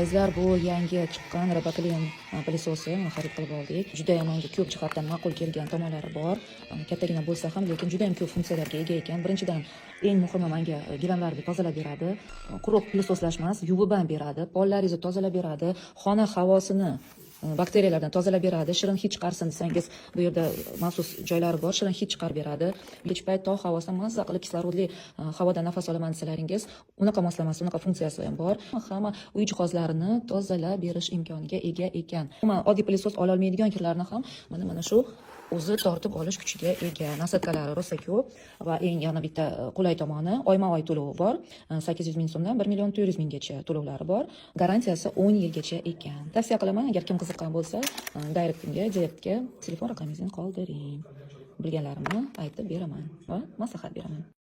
Azizlar, bu yangi chiqqan Roboclean пылесос i xarid qilib oldik. Judayam menga ko'p jihatdan ma'qul kelgan tomonlari bor. Kattagina bo'lsa ham, lekin judayam ko'p funksiyalarga ega ekan. Birinchidan, eng muhimi, menga gilamlarni tozalab beradi. Quruq пылесос lash emas, yuvib ham beradi, pollaringizni tozalab beradi, xona havosini bakteriyalardan tozalab beradi. Shirin hid chiqarsin desangiz, bu yerda maxsus joylari bor, shirin hid chiqarib beradi. Kech payt tog' havosidan mazza qilib, kislorodli havodan nafas olaman desalaringiz, unaqa moslamasi, unaqa funksiyasi ham bor. Hamma uy jihozlarini tozalab berish imkoniga ega ekan. Umuman oddiy пылесос ololmaydigan kirlarni ham mana shu o'zi tortib olish kuchiga ega. Насадка lari rosa ko'p va eng yana bitta qulay tomoni, oyma oy to'lovi bor. 800 ming so'mdan 1 400 000 gacha to'lovlari bor. Garantiyasi 10 yilgacha ekan. Tavsiya qilaman, agar kim qiziqqan bo'lsa, directimga, direktga telefon raqamingizni qoldiring. Bilganlarimni aytib beraman va maslahat beraman.